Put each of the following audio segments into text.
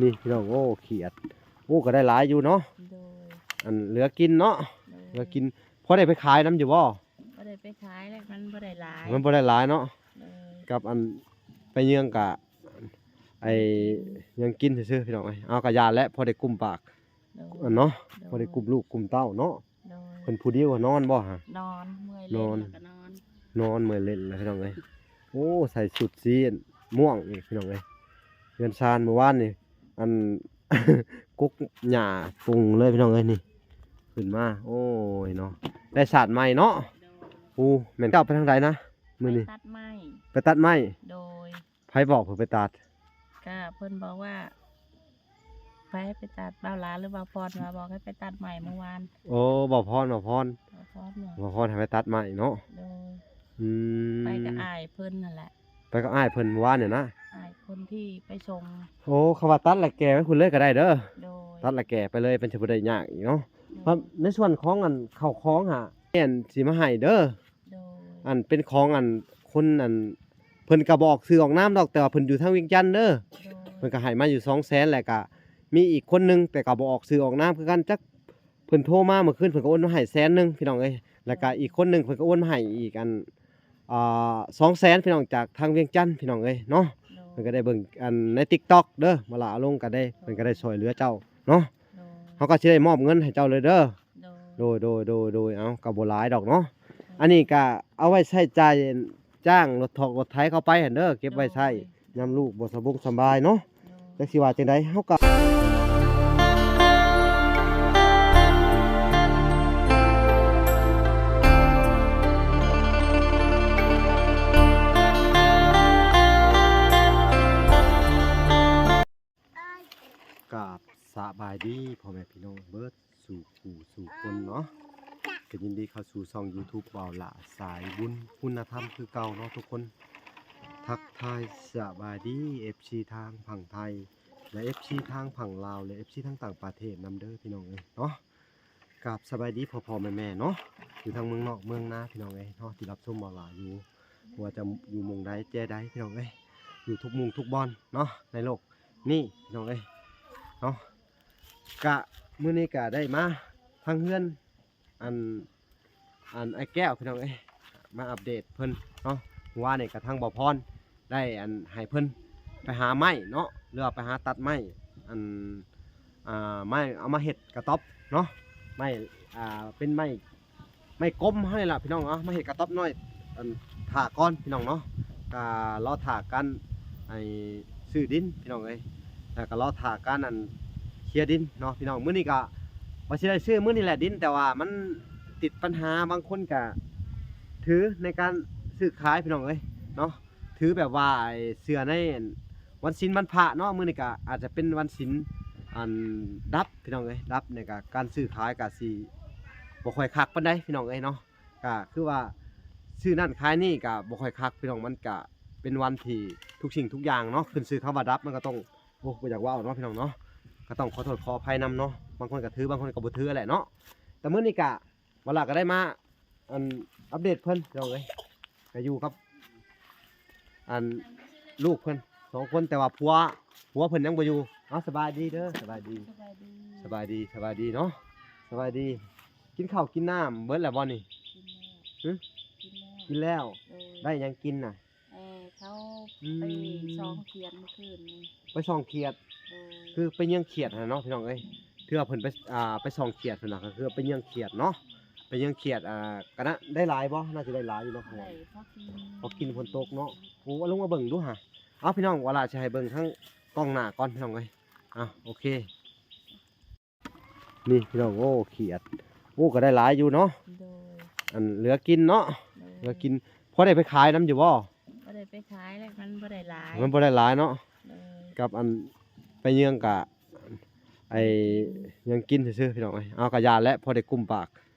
ນີ້ພີ່ນ້ອງ ໂອ້ ຂຽດ ໂອ້ ກໍໄດ້ຫຼາຍຢູ່ເນາະ ໂດຍ ອັນເຫຼືອກິນເນາະ ໂດຍ ເຫຼືອກິນ ພໍໄດ້ໄປຂາຍນຳຢູ່ບໍ່? ບໍ່ໄດ້ໄປຂາຍແລ້ວ ມັນບໍ່ໄດ້ຫຼາຍ ມັນບໍ່ໄດ້ຫຼາຍເນາະ ໂດຍ ກັບອັນໄປເຍືອງກະ ໄອ້ ຍັງກິນ ຍັງກິນຊື່ໆ ພີ່ນ້ອງເອີຍ ເອົາກະຢ່າແຫຼະ ພໍໄດ້ກຸ້ມປາກ ໂດຍ ອັນເນາະ ໂດຍ ພໍໄດ້ກຸ້ມລູກກຸ້ມເຕົ້າເນາະ ໂດຍ ເພິ່ນຜູ້ດຽວນອນບໍ່ຫະ? ນອນ ເມື່ອຍເຫຼັ້ນ ນອນ ແລ້ວກໍນອນ ນອນເມື່ອຍເຫຼັ້ນແລ້ວ ພີ່ນ້ອງເອີຍ ໂອ້ ໃສ່ຊຸດສີມ່ວງອີກ ພີ່ນ້ອງເອີຍ ເຮືອນຊານມື້ວານນີ້ ອັນ ກົກຫຍ້າປຸງເລີຍ ພີ່ນ້ອງເອີຍ ນີ້ ຂຶ້ນມາ ໂອ້ຍເນາະ ໄດ້ສາດໃໝ່ເນາະ ໂດຍ ໂອ້ ແມ່ນເຈົ້າໄປທາງໃດນະ ມື້ນີ້ ໄປຕັດໄມ້ ໄປຕັດໄມ້ ໂດຍ ໃຜບອກເພິ່ນໄປຕັດ? ກະເພິ່ນບອກວ່າ ໃຜໃຫ້ໄປຕັດ ບ່າວຫຼາ ຫຼື ບ່າວພອນວ່າບອກໃຫ້ໄປຕັດໄມ້ມື້ວານ ໂອ້ ບ່າວພອນ ບ່າວພອນ ບ່າວພອນ ບ່າວພອນໃຫ້ໄປຕັດໄມ້ເນາະ ໂດຍ ອືມ ໄປກັບອ້າຍເພິ່ນຫັ້ນແຫຼະ ໄປກັບອ້າຍເພິ່ນມື້ວານນີ້ນະ ອ້າຍຄົນທີ່ໄປສົ່ງ ໂອ້ ເຂົາວ່າຕັດແລ້ວແກ່ໄວ້ພຸ້ນເລີຍກໍໄດ້ເດີ ໂດຍ ຕັດແລ້ວແກ່ໄປເລີຍ ມັນຊິບໍ່ໄດ້ຍາກອີກເນາະ ໂດຍ ໃນສ່ວນຂອງອັນເຂົ້າຂອງຫະ ແມ່ນຊິມາໃຫ້ເດີ ໂດຍ ອັນເປັນຂອງອັນຄົນອັນ ເພິ່ນກໍບໍ່ອອກຊື່ອອກນາມດອກ ແຕ່ວ່າເພິ່ນຢູ່ທາງວຽງຈັນເດີ ໂດຍ ເພິ່ນກໍໃຫ້ມາຢູ່ສອງແສນ ແລ້ວກໍມີອີກຄົນໜຶ່ງ ແຕ່ກໍບໍ່ອອກຊື່ອອກນາມຄືກັນ ຈັກເພິ່ນໂທມາເມື່ອຄືນ ເພິ່ນກໍໂອນມາໃຫ້ແສນໜຶ່ງ ພີ່ນ້ອງເອີຍ ແລ້ວກໍອີກຄົນໜຶ່ງ ເພິ່ນກໍໂອນມາໃຫ້ອີກອັນ ອ່າ ສອງແສນ ພີ່ນ້ອງ ຈາກທາງວຽງຈັນ ພີ່ນ້ອງເອີຍເນາະ ໂດຍ ເພິ່ນກໍໄດ້ເບິ່ງອັນໃນ TikTok ເດີ ເວລາເອົາລົງກໍໄດ້ ເພິ່ນກໍໄດ້ຊ່ອຍເຫຼືອເຈົ້າເນາະ ໂດຍ ເຮົາກໍຊິໄດ້ມອບເງິນໃຫ້ເຈົ້າເລີຍເດີ ໂດຍ ໂດຍ ໂດຍ ໂດຍ ເອົາ ກໍບໍ່ຫຼາຍດອກເນາະ ໂດຍ ອັນນີ້ກໍເອົາໄວ້ໃຊ້ຈ່າຍຈ້າງລົດຖອກລົດໄຖເຂົ້າໄປຫັ້ນເດີ ເກັບໄວ້ໃຊ້ ໂດຍ ຍາມລູກບໍ່ສະບົງສະບາຍເນາະ ໂດຍ ຈັກຊິວ່າຈັ່ງໃດ ເຮົາກໍ ກາບສະບາຍດີພໍ່ແມ່ພີ່ນ້ອງເບິດສູ່ຜູ້ສູ່ຄົນເນາະ ກໍຍິນດີເຂົ້າສູ່ຊ່ອງ YouTube ບ່າວຫຼ້າສາຍບຸນຄຸນນະທຳຄືເກົ່າເນາະທຸກຄົນ ທັກທາຍສະບາຍດີ ເອັຟຊີ ທາງຝັ່ງໄທ ແລະ ເອັຟຊີ ທາງຝັ່ງລາວ ແລະ ເອັຟຊີ ທາງຕ່າງປະເທດນຳເດີ ພີ່ນ້ອງເອີຍເນາະ ກາບສະບາຍດີພໍ່ໆແມ່ໆເນາະ ຢູ່ທາງເມືອງນອກເມືອງນາ ພີ່ນ້ອງເອີຍເນາະ ທີ່ຮັບຊົມບ່າວຫຼ້າຢູ່ ບໍ່ວ່າຈະຢູ່ໝ່ອງໃດແຈໃດ ພີ່ນ້ອງເອີຍ ຢູ່ທຸກໝ່ອງທຸກບ່ອນເນາະ ໃນໂລກນີ້ ພີ່ນ້ອງເອີຍເນາະ ກະມື້ນີ້ກະໄດ້ມາທາງເຮືອນ ອັນ ອັນອ້າຍແກ້ວ ພີ່ນ້ອງເອີຍ ມາອັບເດດເພິ່ນເນາະ ເມື່ອວານນີ້ກະທາງບ່າວພອນ ໄດ້ອັນໃຫ້ເພິ່ນໄປຫາໄມ້ເນາະ ຫຼືວ່າໄປຫາຕັດໄມ້ ອັນ ອ່າ ໄມ້ເອົາມາເຮັດກະຕ໊ອບເນາະ ໄມ້ ອ່າ ເປັນໄມ້ ໄມ້ກົມເຮົານີ້ລະ ພີ່ນ້ອງເນາະ ມາເຮັດກະຕ໊ອບນ້ອຍ ອັນ ຖ້າກ່ອນ ພີ່ນ້ອງເນາະ ກະລໍຖ້າການ ໄອ້ ຊື້ດິນ ພີ່ນ້ອງເອີຍ ແລ້ວກະລໍຖ້າການ ອັນ ເຄຍດິນເນາະ ພີ່ນ້ອງ ມື້ນີ້ກະວ່າຊິໄດ້ຊື້ມື້ນີ້ແຫຼະດິນ ແຕ່ວ່າມັນຕິດບັນຫາ ບາງຄົນກະຖືໃນການຊື້ຂາຍ ພີ່ນ້ອງເອີຍເນາະ ຖືແບບວ່າໄອ້ເຊື່ອໃນວັນສິນວັນພະເນາະ ມື້ນີ້ກະອາດຈະເປັນວັນສິນ ອັນ ດັບ ພີ່ນ້ອງເອີຍ ດັບນີ້ກະການຊື້ຂາຍກະຊິບໍ່ຄ່ອຍຄັກປານໃດ ພີ່ນ້ອງເອີຍເນາະ ກະຄືວ່າຊື້ນັ້ນຂາຍນີ້ກະບໍ່ຄ່ອຍຄັກ ພີ່ນ້ອງ ມັນກະເປັນວັນທີ່ທຸກສິ່ງທຸກຢ່າງເນາະ ຂຶ້ນຊື່ຄຳວ່າດັບ ມັນກະຕ້ອງ ໂອ້ ບໍ່ຢາກເວົ້າເນາະ ພີ່ນ້ອງເນາະ ກະຕ້ອງຂໍໂທດຂໍອະໄພນຳເນາະ ບາງຄົນກະຖື ບາງຄົນກະບໍ່ຖືແຫຼະເນາະ ແຕ່ມື້ນີ້ກະ ບ່າວຫຼ້າກະໄດ້ມາ ອັນ ອັບເດດເພິ່ນ ພີ່ນ້ອງເອີຍ ກະຢູ່ກັບ ອັນ ລູກເພິ່ນສອງຄົນ ແຕ່ວ່າຜົວ ຜົວເພິ່ນຍັງບໍ່ຢູ່ ເອົາ ສະບາຍດີເດີ ສະບາຍດີ ສະບາຍດີ ສະບາຍດີ ສະບາຍດີເນາະ ສະບາຍດີ ກິນເຂົ້າກິນນ້ຳເບິດແລ້ວບໍ່ນີ້? ກິນແລ້ວ ຫຶ? ກິນແລ້ວ ກິນແລ້ວ ໂດຍ ໄດ້ຫຍັງກິນນະ? ເອີ ເຂົາ ອືມ ໄປສ່ອງຂຽດມື້ຄືນນີ້ ໄປສ່ອງຂຽດ ໂດຍ ຄືໄປເຍືອງຂຽດຫັ້ນນະເນາະ ພີ່ນ້ອງເອີຍ ຖືວ່າເພິ່ນໄປ ອ່າ ໄປສ່ອງຂຽດພຸ້ນນະ ກໍຄືໄປເຍືອງຂຽດເນາະ ໄປເຍືອງຂຽດ ອ່າ ກະນະ ໄດ້ຫຼາຍບໍ່? ໜ້າຈະໄດ້ຫຼາຍຢູ່ເນາະ ໄດ້ພໍກິນ ພໍກິນຝົນຕົກເນາະ ໂອ້ ເອົາລົງມາເບິ່ງດູຫາ ເອົາ ພີ່ນ້ອງ ວ່າລະຊິໃຫ້ເບິ່ງທາງກ້ອງໜ້າກ່ອນ ພີ່ນ້ອງເອີຍ ອ່າ ໂອເຄ ນີ້ພີ່ນ້ອງ ໂອ້ ຂຽດ ໂອ້ ກໍໄດ້ຫຼາຍຢູ່ເນາະ ໂດຍ ອັນເຫຼືອກິນເນາະ ໂດຍ ເຫຼືອກິນ ພໍໄດ້ໄປຂາຍນຳຢູ່ບໍ່? ບໍ່ໄດ້ໄປຂາຍແລ້ວ ມັນບໍ່ໄດ້ຫຼາຍ ມັນບໍ່ໄດ້ຫຼາຍເນາະ ໂດຍ ກັບອັນໄປເຍືອງກະ ໄອ້ ຍັງກິນຊື່ໆ ພີ່ນ້ອງເອີຍ ເອົາກະຢ່າແຫຼະ ພໍໄດ້ກຸ້ມປາກ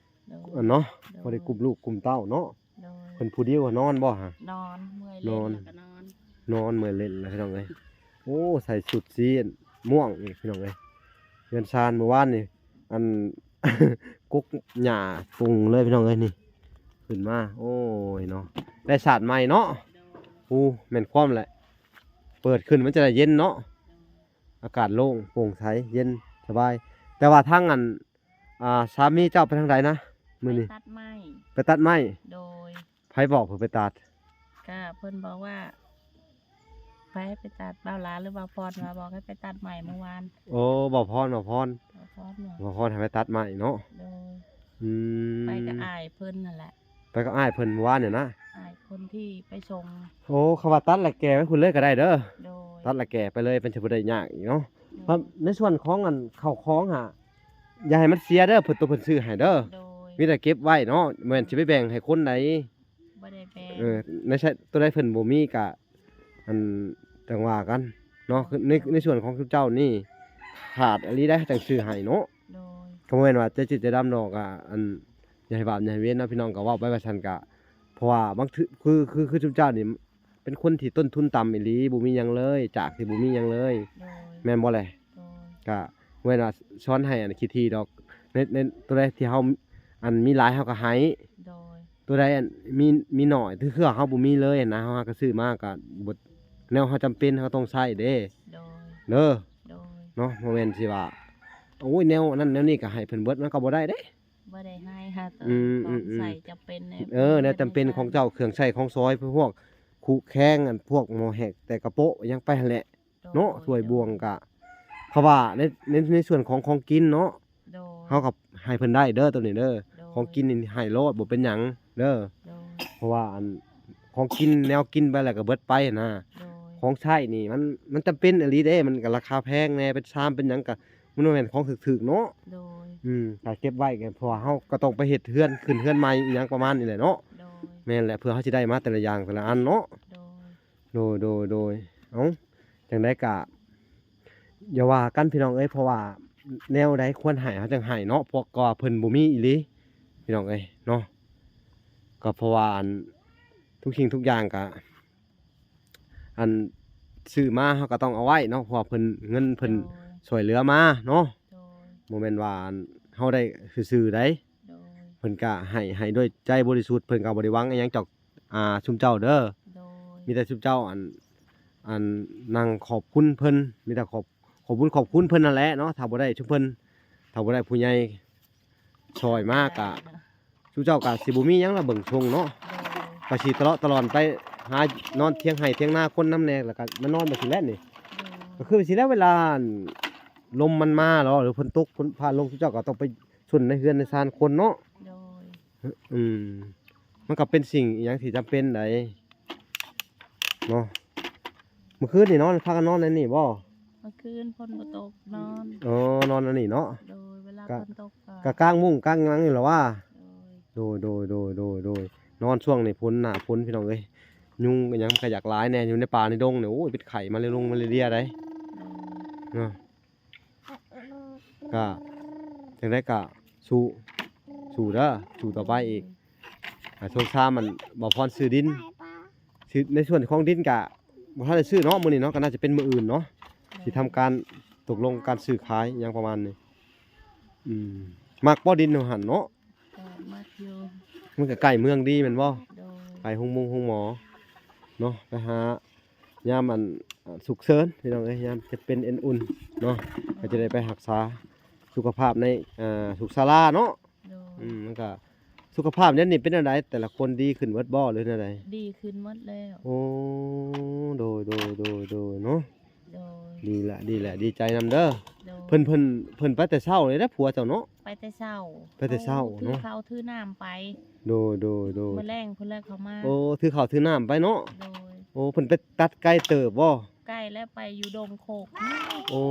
ໂດຍ ອັນເນາະ ໂດຍ ພໍໄດ້ກຸ້ມລູກກຸ້ມເຕົ້າເນາະ ໂດຍ ເພິ່ນຜູ້ດຽວນອນບໍ່ຫະ? ນອນ ເມື່ອຍເຫຼັ້ນ ນອນ ແລ້ວກໍນອນ ນອນເມື່ອຍເຫຼັ້ນແລ້ວ ພີ່ນ້ອງເອີຍ ໂອ້ ໃສ່ຊຸດສີມ່ວງອີກ ພີ່ນ້ອງເອີຍ ເຮືອນຊານມື້ວານນີ້ ອັນ ກົກຫຍ້າປຸງເລີຍ ພີ່ນ້ອງເອີຍ ນີ້ ຂຶ້ນມາ ໂອ້ຍເນາະ ໄດ້ສາດໃໝ່ເນາະ ໂດຍ ໂອ້ ແມ່ນຄວາມແຫຼະ ເປີດຂຶ້ນມັນຈະໄດ້ເຢັນເນາະ ໂດຍ ອາກາດໂລ່ງໂປ່ງໃສເຢັນສະບາຍ. ແຕ່ວ່າທາງອັນ ອ່າ ສາມີເຈົ້າໄປທາງໃດນະມື້ນີ້? ໄປຕັດໄມ້. ໄປຕັດໄມ້? ໂດຍ. ໃຜບອກເພິ່ນໄປຕັດ? ກະເພິ່ນບອກວ່າ ໃຜໃຫ້ໄປຕັດ? ບ່າວຫຼາ ຫຼື ບ່າວພອນວ່າບອກໃຫ້ໄປຕັດໄມ້ມື້ວານ. ໂອ້ ບ່າວພອນ ບ່າວພອນ ບ່າວພອນ ບ່າວພອນໃຫ້ໄປຕັດໄມ້ເນາະ. ໂດຍ. ອືມ ໄປກັບອ້າຍເພິ່ນຫັ້ນແຫຼະ. ໄປກັບອ້າຍເພິ່ນມື້ວານນີ້ນະ? ອ້າຍຄົນທີ່ໄປສົ່ງ. ໂອ້ ຄຳວ່າຕັດແລ້ວແກ່ໄວ້ພຸ້ນເລີຍກໍໄດ້ເດີ. ໂດຍ. ຕັດແລ້ວແກ່ໄປເລີຍ ເພິ່ນຊິບໍ່ໄດ້ຍາກອີກເນາະ. ໂດຍ. ໃນສ່ວນຂອງອັນເຂົ້າຂອງຫາ ຢ່າໃຫ້ມັນເສຍເດີ ເພິ່ນ ໂຕເພິ່ນຊື້ໃຫ້ເດີ. ໂດຍ. ມີແຕ່ເກັບໄວ້ເນາະ ບໍ່ແມ່ນຊິໄປແບ່ງໃຫ້ຄົນໃດ. ບໍ່ໄດ້ແບ່ງ. ເອີ ໃນ ໂຕໃດເພິ່ນບໍ່ມີກະ ອັນ ຈັ່ງວ່າກັນເນາະ. ຄືໃນ ໃນສ່ວນຂອງຊຸມເຈົ້ານີ້ຂາດອີ່ຫຼີໄດ໋ ຈັ່ງຊື້ໃຫ້ເນາະ. ໂດຍ. ກໍບໍ່ແມ່ນວ່າໃຈຈືດໃຈດຳດອກ ກະ ອັນ ຢ່າໃຫ້ບາບຢ່າໃຫ້ເວນເນາະ ພີ່ນ້ອງກໍເວົ້າໄປວ່າຊັ້ນ. ກະ ເພາະວ່າບາງເທື່ອ ຄື ຄື ຄືຊຸມເຈົ້ານີ້ເປັນຄົນທີ່ຕົ້ນທຶນຕ່ຳອີ່ຫຼີ ບໍ່ມີຫຍັງເລີຍ ຈາກທີ່ບໍ່ມີຫຍັງເລີຍ. ໂດຍ. ແມ່ນບໍ່ແຫຼະ? ໂດຍ. ກະບໍ່ແມ່ນວ່າສອນໃຫ້ອັນຂີ້ຖີ່ດອກ ໃນ ໃນໂຕໃດທີ່ເຮົາ ອັນ ມີຫຼາຍເຮົາກໍໃຫ້. ໂດຍ. ໂຕໃດ ອັນ ມີ ມີໜ້ອຍ ຄືເຮົາບໍ່ມີເລີຍນະ ເຮົາຫາກໍຊື້ມາກໍເບິດ ແນວເຮົາຈຳເປັນເຮົາຕ້ອງໃຊ້ເດ້. ໂດຍ. ເດີ. ໂດຍ. ເນາະ ບໍ່ແມ່ນຊິວ່າ ໂອ້ຍ ແນວນັ້ນແນວນີ້ກໍໃຫ້ເພິ່ນເບິດ ມັນກໍບໍ່ໄດ້ເດ້. ບໍ່ໄດ້ໃຫ້ຫາ ອືມ ຕ້ອງ ອືມ ອືມ ໃຊ້ຈຳເປັນ. ເອີ ແນວຈຳເປັນຂອງເຈົ້າ ເຄື່ອງໃຊ້ຂອງສອຍ ພວກຄຸແຄງ ອັນ ພວກໝໍ້ແຫກແຕ່ກະໂປະຫຍັງໄປຫັ້ນແຫຼະ. ໂດຍ. ເນາະ ຖ້ວຍບ່ວງກະ ເພາະວ່າໃນ ໃນ ໃນສ່ວນຂອງຂອງກິນເນາະ. ໂດຍ. ເຮົາກໍໃຫ້ເພິ່ນໄດ້ເດີໂຕນີ້ເດີ. ໂດຍ. ຂອງກິນນີ້ໃຫ້ໂລດ ບໍ່ເປັນຫຍັງເດີ. ໂດຍ. ເພາະວ່າອັນ ຂອງກິນ ແນວກິນໄປແລ້ວກໍເບິດໄປນະ. ໂດຍ. ຂອງໃຊ້ນີ້ມັນ ມັນຈຳເປັນອີ່ຫຼີເດ້ ມັນກໍລາຄາແພງແດ່ ເປັນຊາມເປັນຫຍັງກໍ ມັນບໍ່ແມ່ນຂອງຖືກໆເນາະ. ໂດຍ. ອືມ ຖ້າເກັບໄວ້ກໍ ເພາະວ່າເຮົາກໍຕ້ອງໄປເຮັດເຮືອນ ຂຶ້ນເຮືອນໃໝ່ອີ່ຫຍັງປະມານນີ້ແຫຼະເນາະ. ໂດຍ. ແມ່ນແຫຼະ ເພື່ອເຮົາຊິໄດ້ມາແຕ່ລະຢ່າງແຕ່ລະອັນເນາະ. ໂດຍ. ໂດຍ ໂດຍ ໂດຍ. ເອົ້າ ຈັ່ງໃດກະ ຢ່າວ່າກັນພີ່ນ້ອງເອີຍ ເພາະວ່າແນວໃດຄວນໃຫ້ເຮົາຈັ່ງໃຫ້ເນາະ ເພາະວ່າເພິ່ນບໍ່ມີອີ່ຫຼີພີ່ນ້ອງເອີຍເນາະ. ກໍເພາະວ່າອັນ ທຸກສິ່ງທຸກຢ່າງກະ ອັນ ຊື້ມາເຮົາກໍຕ້ອງເອົາໄວ້ເນາະ ເພາະວ່າເພິ່ນ ເງິນເພິ່ນ ໂດຍ ຊ່ວຍເຫຼືອມາເນາະ. ໂດຍ. ບໍ່ແມ່ນວ່າອັນ ເຮົາໄດ້ຊື່ໆໃດ. ໂດຍ. ເພິ່ນກະໃຫ້ ໃຫ້ດ້ວຍໃຈບໍລິສຸດ ເພິ່ນກະບໍ່ໄດ້ຫວັງອີ່ຫຍັງຈາກ ອ່າ ຊຸມເຈົ້າເດີ. ໂດຍ. ມີແຕ່ຊຸມເຈົ້າ ອັນ ອັນ ນັ່ງຂອບຄຸນເພິ່ນ ມີແຕ່ຂອບ ຂອບບຸນຂອບຄຸນເພິ່ນນັ້ນແຫຼະເນາະ. ຖ້າບໍ່ໄດ້ຊຸມເພິ່ນ ຖ້າບໍ່ໄດ້ຜູ້ໃຫຍ່ຊ່ອຍມາກະ ຊຸມເຈົ້າກະຊິບໍ່ມີຫຍັງລະເບິ່ງຊົງເນາະ. ໂດຍ. ກະຊິຕະເລາະຕະຫຼອນໄປຫານອນຖຽງໄຮ່ຖຽງນາຄົນນຳແດ່ ແລ້ວກະມານອນແບບຊີ້ແຫຼະນີ້. ໂດຍ. ກະຄືຊິແລ້ວ ເວລາ ອັນ ລົມມັນມາເນາະ ຫຼືຝົນຕົກ ຝົນຟ້າລົງ ເຈົ້າກໍຕ້ອງໄປຊົນໃນເຮືອນໃນຊານຄົນເນາະ. ໂດຍ. ອືມ ມັນກໍເປັນສິ່ງອີ່ຫຍັງທີ່ຈຳເປັນໃດເນາະ. ມື້ຄືນນີ້ນອນ ພາກັນນອນໃນນີ້ບໍ່? ເມື່ອຄືນຝົນບໍ່ຕົກ ນອນ ອໍ ນອນອັນນີ້ເນາະ. ໂດຍ. ເວລາ ກະ ຝົນຕົກກໍ ກະກາງມຸ້ງກາງຫຍັງນີ້ແຫຼະວ່າ. ໂດຍ ໂດຍ ໂດຍ ໂດຍ ໂດຍ ໂດຍ. ນອນຊ່ວງນີ້ຝົນ ໜ້າຝົນ ພີ່ນ້ອງເອີຍ ຍຸງອີ່ຫຍັງມັນກໍຢາກຫຼາຍແດ່ ຢູ່ໃນປ່າໃນດົງນີ້ ໂອ້ຍ ເປັນໄຂ້ມາເລື້ອຍ ລົງມາເລື້ອຍໆໃດ. ໂດຍ. ເນາະ ກະຈັ່ງໃດກະສູ້ ສູ້ເດີ ສູ້ຕໍ່ໄປອີກ. ໂດຍ. ອ່າ ຊ່ວງຊາມັນ ບ່າວພອນຊື້ດິນ ຊື້ ໃນສ່ວນຂອງດິນກະບໍ່ທັນໄດ້ຊື້ເນາະ ມື້ນີ້ເນາະ ກໍໜ້າຈະເປັນມື້ອື່ນເນາະ ໂດຍ ຊິທຳການຕົກລົງການຊື້ຂາຍຫຍັງປະມານນີ້. ອືມ ມັກບໍ່ດິນຢູ່ຫັ້ນເນາະ? ກໍມັກຢູ່. ມັນກໍໃກ້ເມືອງດີແມ່ນບໍ່? ໂດຍ. ໃກ້ໂຮງໝົງໂຮງໝໍເນາະ ໄປຫາ ຍາມອັນ ອ່າ ສຸກເສີນພີ່ນ້ອງເອີຍ ຍາມຈຳເປັນອັນອຸ່ນເນາະ ກໍຈະໄດ້ໄປຮັກສາສຸຂະພາບໃນ ອ່າ ສຸກສາລາເນາະ. ໂດຍ. ອືມ ມັນກໍ ສຸຂະພາບດຽວນີ້ເປັນແນວໃດ? ແຕ່ລະຄົນດີຂຶ້ນເບິດບໍ່ ຫຼືແນວໃດ? ດີຂຶ້ນໝົດແລ້ວ. ໂອ້ ໂດຍ ໂດຍ ໂດຍ ໂດຍເນາະ. ໂດຍ. ດີແຫຼະ ດີແຫຼະ ດີໃຈນຳເດີ. ໂດຍ. ເພິ່ນ ເພິ່ນ ເພິ່ນໄປແຕ່ເຊົ້າເລີຍເດ້ ຜົວເຈົ້າເນາະ? ໄປແຕ່ເຊົ້າ. ໄປແຕ່ເຊົ້າເນາະ. ເຂົາຖືເຂົ້າຖືນ້ຳໄປ. ໂດຍ ໂດຍ ໂດຍ ໂດຍ. ມື້ແລງເພິ່ນແລ້ວເຂົາມາ. ໂອ້ ຖືເຂົ້າຖືນ້ຳໄປເນາະ. ໂດຍ. ໂອ້ ເພິ່ນໄປຕັດໄກເຕີບບໍ່? ໄກແລ້ວ ໄປຢູ່ດົງໂຄກ. ໂອ້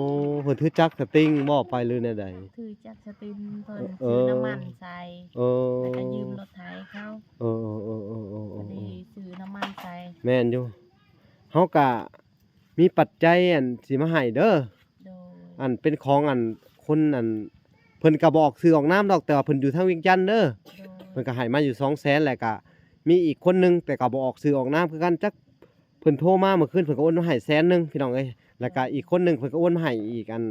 ເພິ່ນຖືຈັກສະຕິງບໍ່ ໄປ ຫຼືແນວໃດ? ຖືຈັກສະຕິງ ເພິ່ນ ເອີ ຊື້ນ້ຳມັນໃສ່. ເອີ ແລ້ວກໍຢືມລົດໄຖເຂົາ. ເອີ ເອີ ເອີ ເອີ ເອີ ເອີ ພໍດີຊື້ນ້ຳມັນໃສ່. ແມ່ນຢູ່ ເຮົາກະມີປັດໄຈອັນຊິມາໃຫ້ເດີ. ໂດຍ. ອັນເປັນຂອງອັນຄົນອັນ ເພິ່ນກະບໍ່ອອກຊື່ອອກນາມດອກ ແຕ່ວ່າເພິ່ນຢູ່ທາງວຽງຈັນເດີ. ໂດຍ. ເພິ່ນກະໃຫ້ມາຢູ່ສອງແສນ ແລ້ວກະມີອີກຄົນໜຶ່ງ ແຕ່ກະບໍ່ອອກຊື່ອອກນາມຄືກັນ ຈັກ ເພິ່ນໂທມາເມື່ອຄືນ ເພິ່ນກໍໂອນມາໃຫ້ແສນໜຶ່ງພີ່ນ້ອງເອີຍ. ແລ້ວກໍອີກຄົນໜຶ່ງເພິ່ນກໍໂອນມາໃຫ້ອີກອັນ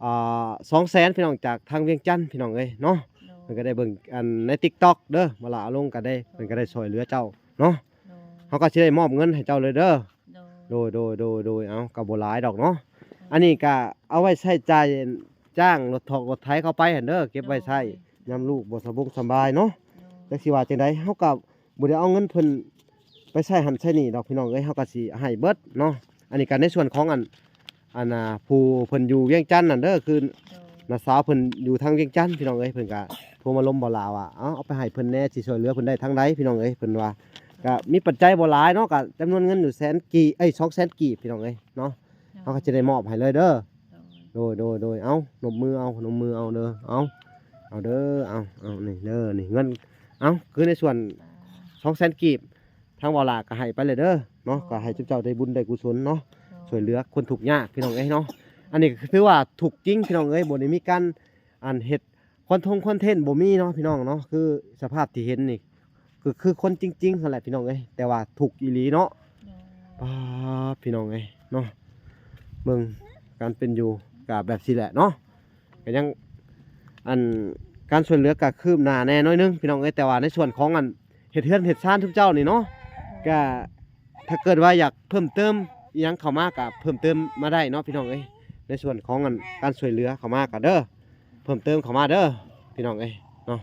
ອ່າ ສອງແສນພີ່ນ້ອງ ຈາກທາງວຽງຈັນພີ່ນ້ອງເອີຍເນາະ. ໂດຍ. ເພິ່ນກໍໄດ້ເບິ່ງອັນໃນຕິກຕັອກເດີ ມາລະອາລົງກໍໄດ້ ເພິ່ນກໍໄດ້ຊ່ອຍເຫຼືອເຈົ້າເນາະ. ໂດຍ. ເຮົາກໍຊິໄດ້ມອບເງິນໃຫ້ເຈົ້າເລີຍເດີ. ໂດຍ. ໂດຍ ໂດຍ ໂດຍ ໂດຍ. ເອົາ ກໍບໍ່ຫຼາຍດອກເນາະ. ອັນນີ້ກະເອົາໄວ້ໃຊ້ຈ່າຍຈ້າງລົດຖອກລົດໄຖເຂົ້າໄປຫັ້ນເດີ ເກັບໄວ້ໃຊ້ ໂດຍ ຍາມລູກບໍ່ສະບົງສະບາຍເນາະ ໂດຍ ຈັກຊິວ່າຈັ່ງໃດ ເຮົາກະບໍ່ໄດ້ເອົາເງິນເພິ່ນໄປໃຊ້ຫັ້ນໃຊ້ນີ້ດອກພີ່ນ້ອງເອີຍ ເຮົາກະຊິໃຫ້ເບິດເນາະ. ອັນນີ້ກະໃນສ່ວນຂອງອັນ ອັນນ່າ ຜູ້ເພິ່ນຢູ່ວຽງຈັນນັ້ນເດີ ຄື ໂດຍ ນ້າສາວເພິ່ນຢູ່ທາງວຽງຈັນພີ່ນ້ອງເອີຍ ເພິ່ນກະໂທມາລົມບໍ່ຫຼ້າວ່າ ເອົາ ເອົາໄປໃຫ້ເພິ່ນແດ່ ຊິຊ່ວຍເຫຼືອເພິ່ນໄດ້ທາງໃດພີ່ນ້ອງເອີຍ ເພິ່ນວ່າ ກະມີປັດໄຈບໍ່ຫຼາຍເນາະ ກະຈຳນວນເງິນຢູ່ແສນກີບ ເອີຍ ສອງແສນກີບພີ່ນ້ອງເອີຍເນາະ ເຮົາກໍຈະໄດ້ມອບໃຫ້ເລີຍເດີ ໂດຍ ໂດຍ ໂດຍ ໂດຍ ເອົາ ນົບມືເອົາ ນົບມືເອົາເດີ ເອົາ ເອົາເດີ ເອົາ ເອົາ ນີ້ເດີ ນີ້ເງິນ ເອົາ ຄືໃນສ່ວນສອງແສນກີບ ທາງບໍ່ຫຼ້າກໍໃຫ້ໄປເລີຍເດີເນາະ ໂດຍ ກໍໃຫ້ເຈົ້າເຈົ້າໄດ້ບຸນໄດ້ກຸສົນເນາະ ໂດຍ ຊ່ວຍເຫຼືອຄົນທຸກຍາກພີ່ນ້ອງເອີຍເນາະ ອັນນີ້ກໍຖືວ່າທຸກຈິງພີ່ນ້ອງເອີຍ ບໍ່ໄດ້ມີການ ອັນ ເຮັດຄອນທົງຄອນເທັນບໍ່ມີເນາະພີ່ນ້ອງເນາະ ຄືສະພາບທີ່ເຫັນນີ້ ກໍຄືຄົນຈິງໆຫັ້ນແຫຼະພີ່ນ້ອງເອີຍ ແຕ່ວ່າທຸກອີ່ຫຼີເນາະ ໂດຍ ປາດ ພີ່ນ້ອງເອີຍເນາະ ເບິ່ງການເປັນຢູ່ກໍແບບຊີ້ແຫຼະເນາະ ກໍຍັງ ອັນ ການຊ່ວຍເຫຼືອກໍຄືບໜ້າແດ່ໜ້ອຍໜຶ່ງພີ່ນ້ອງເອີຍ ແຕ່ວ່າໃນສ່ວນຂອງອັນເຮັດເຮືອນເຮັດຊານຊຸມເຈົ້ານີ້ເນາະ ກໍຖ້າເກີດວ່າຢາກເພີ່ມເຕີມອີ່ຫຍັງເຂົ້າມາກໍເພີ່ມເຕີມມາໄດ້ເນາະພີ່ນ້ອງເອີຍ ໃນສ່ວນຂອງອັນການຊ່ວຍເຫຼືອເຂົ້າມາກໍເດີ ເພີ່ມເຕີມເຂົ້າມາເດີພີ່ນ້ອງເອີຍເນາະ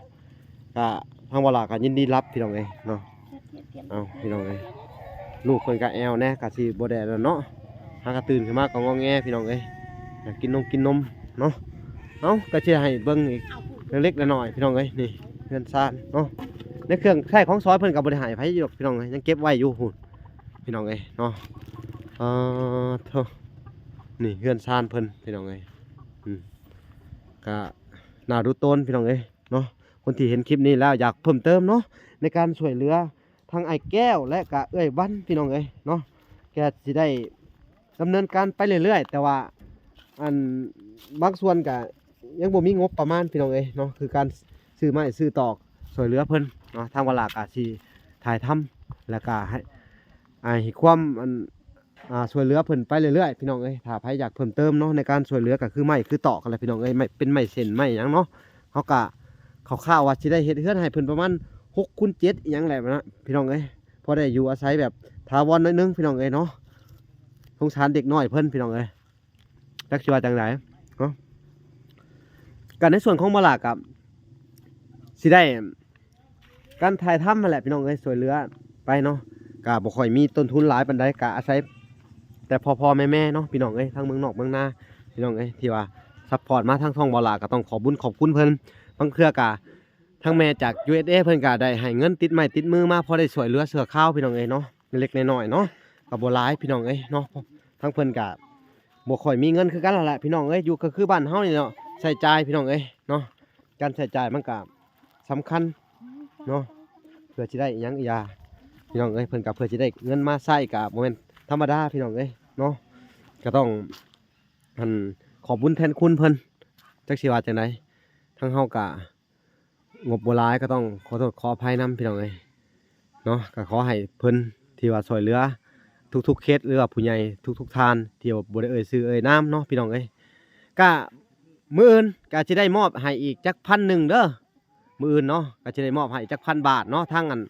ກະທາງບໍ່ຫຼ້າກໍຍິນດີຮັບພີ່ນ້ອງເອີຍເນາະ ເອົາພີ່ນ້ອງເອີຍ ລູກເພິ່ນກໍແອວແດ່ ກໍຊິບໍ່ໄດ້ນັ້ນເນາະ ຫາກໍຕື່ນຂຶ້ນມາກໍງອແງພີ່ນ້ອງເອີຍ ຢາກກິນນົມກິນນົມເນາະ ເອົາ ກໍຊິໃຫ້ເບິ່ງອີກເລັກໆນ້ອຍໆພີ່ນ້ອງເອີຍ ນີ້ເຮືອນຊານເນາະ ໃນເຄື່ອງໃຊ້ຂອງສອຍເພິ່ນກໍບໍ່ໄດ້ໃຫ້ໃຜຢູ່ດອກພີ່ນ້ອງເອີຍ ຍັງເກັບໄວ້ຢູ່ພຸ້ນພີ່ນ້ອງເອີຍເນາະ ອາ ໂທ້ ນີ້ເຮືອນຊານເພິ່ນພີ່ນ້ອງເອີຍ ອືມ ກະໜ້າດູໂຕນພີ່ນ້ອງເອີຍເນາະ ຄົນທີ່ເຫັນຄລິບນີ້ແລ້ວຢາກເພີ່ມເຕີມເນາະ ໃນການຊ່ວຍເຫຼືອທັງອ້າຍແກ້ວ ແລະກະເອື້ອຍວັນພີ່ນ້ອງເອີຍເນາະ ກະຊິໄດ້ດຳເນີນການໄປເລື້ອຍໆ ແຕ່ວ່າ ອັນ ບາງສ່ວນກະຍັງບໍ່ມີງົບປະມານພີ່ນ້ອງເອີຍເນາະ ຄືການຊື້ໄມ້ຊື້ຕອກຊ່ວຍເຫຼືອເພິ່ນເນາະ ທາງວາລາກະຊິຖ່າຍທຳ ແລະກະໃຫ້ ໃຫ້ຄວາມ ອັນ ອ່າ ຊ່ວຍເຫຼືອເພິ່ນໄປເລື້ອຍໆ ພີ່ນ້ອງເອີຍ ຖ້າໃຜຢາກເພີ່ມເຕີມເນາະ ໃນການຊ່ວຍເຫຼືອກໍຄືໄມ້ຄືຕອກຫັ້ນແຫຼະ ພີ່ນ້ອງເອີຍ ໄມ້ ເປັນໄມ້ເສັ້ນໄມ້ຫຍັງເນາະ ເຮົາກໍຄ່າວໆວ່າຊິໄດ້ເຮັດເຮືອນໃຫ້ເພິ່ນປະມານຫົກຄູນເຈັດອີ່ຫຍັງແຫຼະນະ ພີ່ນ້ອງເອີຍ ພໍໄດ້ຢູ່ອາໄສແບບຖາວອນໜ້ອຍໜຶ່ງ ພີ່ນ້ອງເອີຍເນາະ ສົງສານເດັກນ້ອຍເພິ່ນ ພີ່ນ້ອງເອີຍ ຈັກຊິວ່າຈັ່ງໃດເນາະ ກໍໃນສ່ວນຂອງມາລາກໍຊິໄດ້ ການຖ່າຍທຳຫັ້ນແຫຼະພີ່ນ້ອງເອີຍ ຊ່ວຍເຫຼືອໄປເນາະ ກະບໍ່ຄ່ອຍມີຕົ້ນທຶນຫຼາຍປານໃດ ກະອາໄສແຕ່ພໍ່ໆແມ່ໆເນາະ ພີ່ນ້ອງເອີຍ ທັງເມືອງນອກເມືອງນາ ພີ່ນ້ອງເອີຍ ທີ່ວ່າຊັບພອດມາທາງຊ່ອງບໍ່ຫຼ້າ ກໍຕ້ອງຂອບບຸນຂອບຄຸນເພິ່ນ ບາງເທື່ອກະທາງແມ່ຈາກ ຢູເອສເອ ເພິ່ນກະໄດ້ໃຫ້ເງິນຕິດໄມ້ຕິດມືມາ ພໍໄດ້ຊ່ວຍເຫຼືອຊົ່ວຄາວ ພີ່ນ້ອງເອີຍເນາະ ເລັກໆນ້ອຍໆເນາະ ກໍບໍ່ຫຼາຍ ພີ່ນ້ອງເອີຍເນາະ ທາງເພິ່ນກະບໍ່ຄ່ອຍມີເງິນຄືກັນຫັ້ນແຫຼະ ພີ່ນ້ອງເອີຍ ຢູ່ກໍຄືບ້ານເຮົານີ້ເນາະ ໃຊ້ຈ່າຍ ພີ່ນ້ອງເອີຍເນາະ ການໃຊ້ຈ່າຍມັນກະສຳຄັນເນາະ ເພື່ອຊິໄດ້ອີ່ຫຍັງອີ່ຢ່າ ພີ່ນ້ອງເອີຍ ເພິ່ນກໍເພື່ອຊິໄດ້ເງິນມາໃຊ້ກໍບໍ່ແມ່ນທຳມະດາ ພີ່ນ້ອງເອີຍເນາະ ກໍຕ້ອງ ອັນ ຂອບບຸນແທນຄຸນເພິ່ນ ຈັກຊິວ່າຈັ່ງໃດ ທາງເຮົາກໍງົບບໍ່ຫຼາຍ ກໍຕ້ອງຂໍໂທດຂໍອະໄພນຳ ພີ່ນ້ອງເອີຍ ເນາະ ກໍຂໍໃຫ້ເພິ່ນທີ່ວ່າຊ່ວຍເຫຼືອທຸກໆເຂດ ຫຼືວ່າຜູ້ໃຫຍ່ທຸກໆທ່ານ ທີ່ວ່າບໍ່ໄດ້ເອີ່ຍຊື່ເອີ່ຍນາມເນາະ ພີ່ນ້ອງເອີຍ ກະມື້ອື່ນກະຊິໄດ້ມອບໃຫ້ອີກຈັກພັນໜຶ່ງເດີ ມື້ອື່ນເນາະ ກະຊິໄດ້ມອບໃຫ້ຈັກພັນບາດເນາະ ທາງອັນ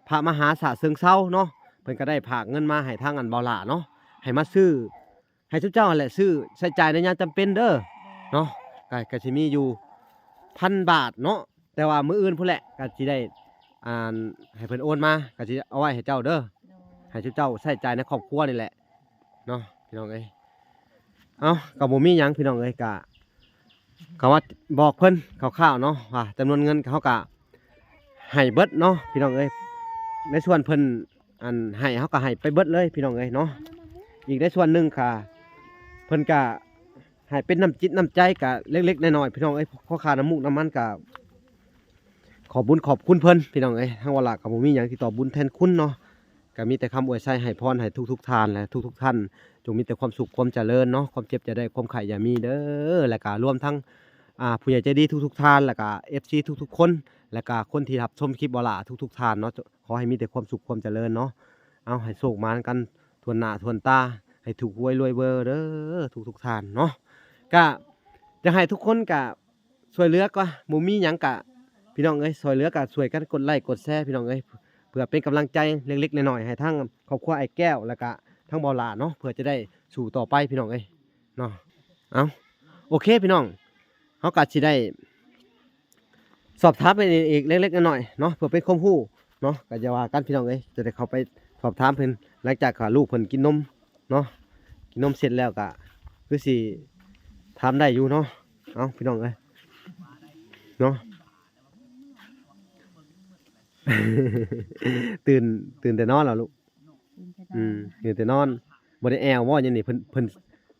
ພະມະຫາຊາດເຊີງເຊົາເນາະ ເພິ່ນກະໄດ້ຝາກເງິນມາໃຫ້ທາງອັນບໍ່ຫຼ້າເນາະ ໃຫ້ມາຊື້ ໃຫ້ຊຸມເຈົ້າຫັ້ນແຫຼະຊື້ໃຊ້ຈ່າຍໃນຍາມຈຳເປັນເດີເນາະ ກະ ກະຊິມີຢູ່ພັນບາດເນາະ ແຕ່ວ່າມື້ອື່ນພຸ້ນແຫຼະ ກະຊິໄດ້ ອ່າ ໃຫ້ເພິ່ນໂອນມາ ກະຊິເອົາໄວ້ໃຫ້ເຈົ້າເດີ ໂດຍ ໃຫ້ຊຸມເຈົ້າໃຊ້ຈ່າຍໃນຄອບຄົວນີ້ແຫຼະເນາະ ພີ່ນ້ອງເອີຍ ເອົ້າ ກໍບໍ່ມີຫຍັງ ພີ່ນ້ອງເອີຍ ກະ ກໍວ່າບອກເພິ່ນຄ່າວໆເນາະ ວ່າຈຳນວນເງິນເຮົາກະໃຫ້ເບິດເນາະ ພີ່ນ້ອງເອີຍ ໃນສ່ວນເພິ່ນ ອັນໃຫ້ເຮົາກໍໃຫ້ໄປເບິດເລີຍພີ່ນ້ອງເອີຍເນາະ ອີກໃນສ່ວນໜຶ່ງກະເພິ່ນກະໃຫ້ເປັນນ້ຳຈິດນ້ຳໃຈກະເລັກໆນ້ອຍໆພີ່ນ້ອງເອີຍ ຂໍຄ່ານ້ຳມູກນ້ຳມັນກະຂອບບຸນຂອບຄຸນເພິ່ນພີ່ນ້ອງເອີຍ ທາງວາລະກະບໍ່ມີຫຍັງທີ່ຕອບບຸນແທນຄຸນເນາະ ກະມີແຕ່ຄຳອວຍໄຊໃຫ້ພອນໃຫ້ທຸກໆທ່ານ ແລະ ທຸກໆທ່ານຈົ່ງມີແຕ່ຄວາມສຸກຄວາມຈະເລີນເນາະ ຄວາມເຈັບຢ່າໄດ້ຄວາມໄຂ້ຢ່າມີເດີ ແລະກະລວມທັງ ອ່າ ຜູ້ໃຫຍ່ໃຈດີທຸກໆທ່ານ ແລະກະເອັຟຊີທຸກໆຄົນ ແລະກະຄົນທີ່ຮັບຊົມຄລິບວາລະທຸກໆທ່ານເນາະ ຂໍໃຫ້ມີແຕ່ຄວາມສຸກຄວາມຈະເລີນເນາະ ເອົາໃຫ້ໂຊກໝານກັນທົ່ວໜ້າທົ່ວຕາ ໃຫ້ຖືກຫວຍລວຍເບີເດີ ທຸກໆທ່ານເນາະ ກະຢາກໃຫ້ທຸກຄົນກະຊ່ວຍເຫຼືອກະບໍ່ມີຫຍັງກະ ພີ່ນ້ອງເອີຍ ຊ່ວຍເຫຼືອກະຊ່ວຍກັນກົດໄລ້ກົດແຊພີ່ນ້ອງເອີຍ ເພື່ອເປັນກຳລັງໃຈເລັກໆນ້ອຍໆໃຫ້ທາງຄອບຄົວອ້າຍແກ້ວ ແລະກະທາງບໍ່ຫຼ້າເນາະ ເພື່ອຈະໄດ້ສູ້ຕໍ່ໄປພີ່ນ້ອງເອີຍ ເນາະ. ເອົ້າ ໂອເຄພີ່ນ້ອງ ເຮົາກໍຊິໄດ້ສອບຖາມເພິ່ນອີກເລັກໆນ້ອຍໆເນາະ ເພື່ອເປັນຄວາມຮູ້ເນາະ. ກໍຢ່າວ່າກັນພີ່ນ້ອງເອີຍ ຈະໄດ້ເຂົ້າໄປສອບຖາມເພິ່ນ ຫຼັງຈາກທີ່ລູກເພິ່ນກິນນົມເນາະ ກິນນົມເສັດແລ້ວກໍຄືຊິຖາມໄດ້ຢູ່ເນາະ. ເອົ້າ ພີ່ນ້ອງເອີຍເນາະ ຕື່ນ ຕື່ນແຕ່ນອນແລ້ວລູກ? ຕື່ນແຕ່ນອນ ອືມ ຕື່ນແຕ່ນອນ ບໍ່ໄດ້ແອວບໍ່ຫຍັງນີ້? ເພິ່ນ ເພິ່ນ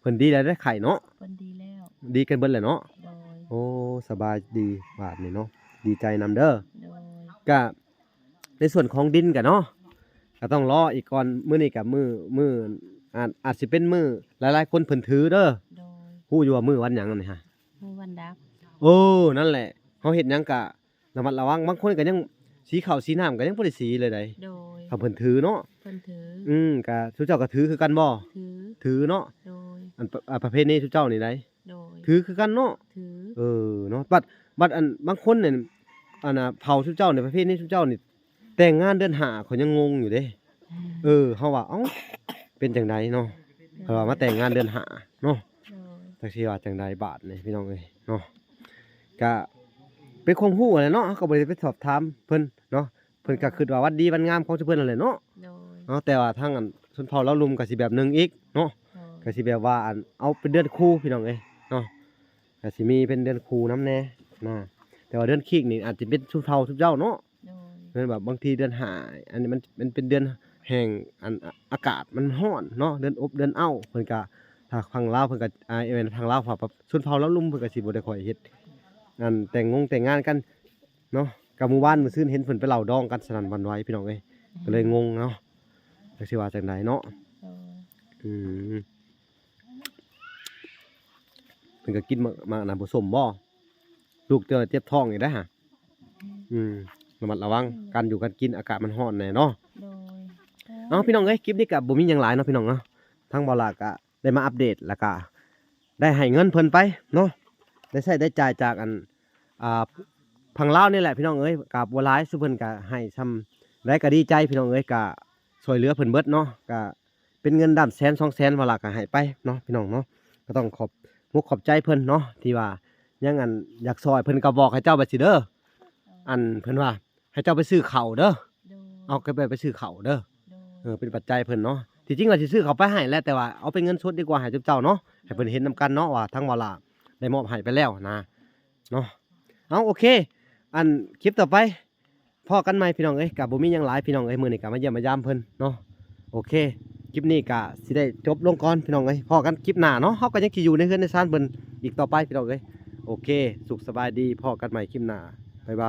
ເພິ່ນດີແລ້ວເດ້ ໄຂ້ເນາະ? ເພິ່ນດີແລ້ວ ດີກັນເບິດແລ້ວເນາະ? ໂດຍ. ໂອ້ ສະບາຍດີບາດນີ້ເນາະ ດີໃຈນຳເດີ. ໂດຍ. ກະໃນສ່ວນຂອງດິນກະເນາະ ກະຕ້ອງລໍອີກກ່ອນ. ມື້ນີ້ກະມື້ ມື້ ອາດ ອາດຊິເປັນມື້ຫຼາຍໆຄົນເພິ່ນຖືເດີ. ໂດຍ. ຮູ້ຢູ່ວ່າມື້ວັນຫຍັງອັນນີ້ຮະ? ມື້ວັນດັກ. ເອີ ນັ້ນແຫຼະ ເຮົາເຮັດຫຍັງກະ ລະມັດລະວັງ. ບາງຄົນກໍຍັງສີເຂົ້າສີນ້ຳກໍຍັງບໍ່ໄດ້ສີເລີຍໃດ. ໂດຍ. ຖ້າເພິ່ນຖືເນາະ ເພິ່ນຖື. ອືມ ກະຊຸມເຈົ້າກໍຖືຄືກັນບໍ່? ຖື ຖືເນາະ. ໂດຍ. ອັນ ປະ ອາ ປະເພນີຊຸມເຈົ້ານີ້ໃດ. ໂດຍ. ຖືຄືກັນເນາະ? ຖື. ເອີເນາະ ບັດ ບັດອັນບາງຄົນນີ້ ອັນນ່າ ເຜົ່າຊຸມເຈົ້ານີ້ ປະເພນີຊຸມເຈົ້ານີ້ ແຕ່ງງານເດືອນຫ້າ ຂ້ອຍຍັງງົງຢູ່ເດ້. ເອີ ເຮົາວ່າ ເອົ້າ ເປັນຈັ່ງໃດເນາະ ເພິ່ນວ່າມາແຕ່ງງານເດືອນຫ້າເນາະ. ໂດຍ. ຈັກຊິວ່າຈັ່ງໃດບາດນີ້ພີ່ນ້ອງເອີຍເນາະ ກະເປັນຄວາມຮູ້ຫັ້ນແຫຼະເນາະ ເຮົາກໍບໍ່ໄດ້ໄປສອບຖາມເພິ່ນເນາະ ເພິ່ນກໍຄິດວ່າວັນດີວັນງາມຂອງຊຸມເພິ່ນຫັ້ນແຫຼະເນາະ. ໂດຍ. ເນາະ ແຕ່ວ່າທາງອັນຊົນເຜົ່າລາວລຸ່ມກໍຊິແບບໜຶ່ງອີກເນາະ. ໂດຍ. ກໍຊິແບບວ່າອັນເອົາເປັນເດືອນຄູ່ພີ່ນ້ອງເອີຍເນາະ ກໍຊິມີເປັນເດືອນຄູ່ນຳແດ່ນະ ແຕ່ວ່າເດືອນຄີກນີ້ອາດຈະເປັນຊຸມເຜົ່າຊຸມເຈົ້າເນາະ. ໂດຍ. ແມ່ນວ່າບາງທີເດືອນຫ້າ ອັນນີ້ມັນ ມັນເປັນເດືອນແຫ່ງ ອັນ ອາ ອາກາດມັນຮ້ອນເນາະ ເດືອນອົບເດືອນເອົ້າ ເພິ່ນກະ ທາງຝັ່ງລາວເພິ່ນກະ ອາ ແມ່ນທາງລາວ ພວກຊົນເຜົ່າລາວລຸ່ມເພິ່ນກະຊິບໍ່ໄດ້ຄ່ອຍເຮັດ ອັນ ແຕ່ງງົງແຕ່ງງານກັນເນາະ. ກະມື້ວານມື້ຊືນເຫັນເພິ່ນໄປເລົ່າດອງກັນສະໜັ່ນຫວັ່ນໄຫວພີ່ນ້ອງເອີຍ ກໍເລີຍງົງເນາະ ຈັກຊິວ່າຈັ່ງໃດເນາະ. ໂດຍ. ອືມ ເພິ່ນກໍກິນໝາກ ໝາກອັນນັ້ນບໍ່ສົ້ມບໍ່? ລູກເຈົ້າເຈັບທ້ອງອີກເດ້ຫະ. ອືມ ລະມັດລະວັງການຢູ່ການກິນ ອາກາດມັນຮ້ອນແດ່ເນາະ. ໂດຍ. ເອົາ ພີ່ນ້ອງເອີຍ ຄລິບນີ້ກໍບໍ່ມີຫຍັງຫຼາຍເນາະພີ່ນ້ອງເນາະ ທາງບ່າວຫຼ້າກໍໄດ້ມາອັບເດດ ແລ້ວກໍໄດ້ໃຫ້ເງິນເພິ່ນໄປເນາະ ໄດ້ໃຊ້ໄດ້ຈ່າຍຈາກອັນ ອ່າ ຝັ່ງລາວນີ້ແຫຼະພີ່ນ້ອງເອີຍ ກໍບໍ່ຫຼາຍ ຊຸມເພິ່ນກໍໃຫ້ຊ່ຳໃດກໍດີໃຈພີ່ນ້ອງເອີຍ ກໍຊ່ວຍເຫຼືອເພິ່ນເບິດເນາະ ກໍ ເປັນເງິນດ້າມແສນສອງແສນ ວ່າລະກໍໃຫ້ໄປເນາະ ພີ່ນ້ອງເນາະ. ກໍຕ້ອງຂອບມຸກຂອບໃຈເພິ່ນເນາະ ທີ່ວ່າຍັງອັນຢາກຊ່ອຍ ເພິ່ນກໍບອກໃຫ້ເຈົ້າໄປຊີ້ເດີ ອັນເພິ່ນວ່າໃຫ້ເຈົ້າໄປຊື້ເຂົ້າເດີ. ໂດຍ. ເອົາ ກໍໄປ ໄປຊື້ເຂົ້າເດີ. ໂດຍ. ເອີ ເປັນປັດໄຈເພິ່ນເນາະ ທີ່ຈິງວ່າຊິຊື້ເຂົ້າໄປໃຫ້ແຫຼະ ແຕ່ວ່າເອົາເປັນເງິນສົດດີກວ່າ ໃຫ້ເຈົ້າເນາະ ໃຫ້ເພິ່ນເຫັນນຳກັນເນາະ ວ່າທາງວ່າລະໄດ້ມອບໃຫ້ໄປແລ້ວນະເນາະ. ເອົາ ໂອເຄ ອັນຄລິບຕໍ່ໄປ ພໍ້ກັນໃໝ່ພີ່ນ້ອງເອີຍ ກະບໍ່ມີຫຍັງຫຼາຍພີ່ນ້ອງເອີຍ ມື້ນີ້ກະມາຢ້ຽມມາຢາມເພິ່ນເນາະ. ໂອເຄ ຄລິບນີ້ກະຊິໄດ້ຈົບລົງກ່ອນພີ່ນ້ອງເອີຍ ພໍ້ກັນຄລິບໜ້າເນາະ ເຮົາກໍຍັງຊິຢູ່ໃນເຮືອນໃນຊານເພິ່ນອີກຕໍ່ໄປພີ່ນ້ອງເອີຍ. ໂອເຄ ສຸກສະບາຍດີ ພໍ້ກັນໃໝ່ຄລິບໜ້າ ບາຍບາຍ.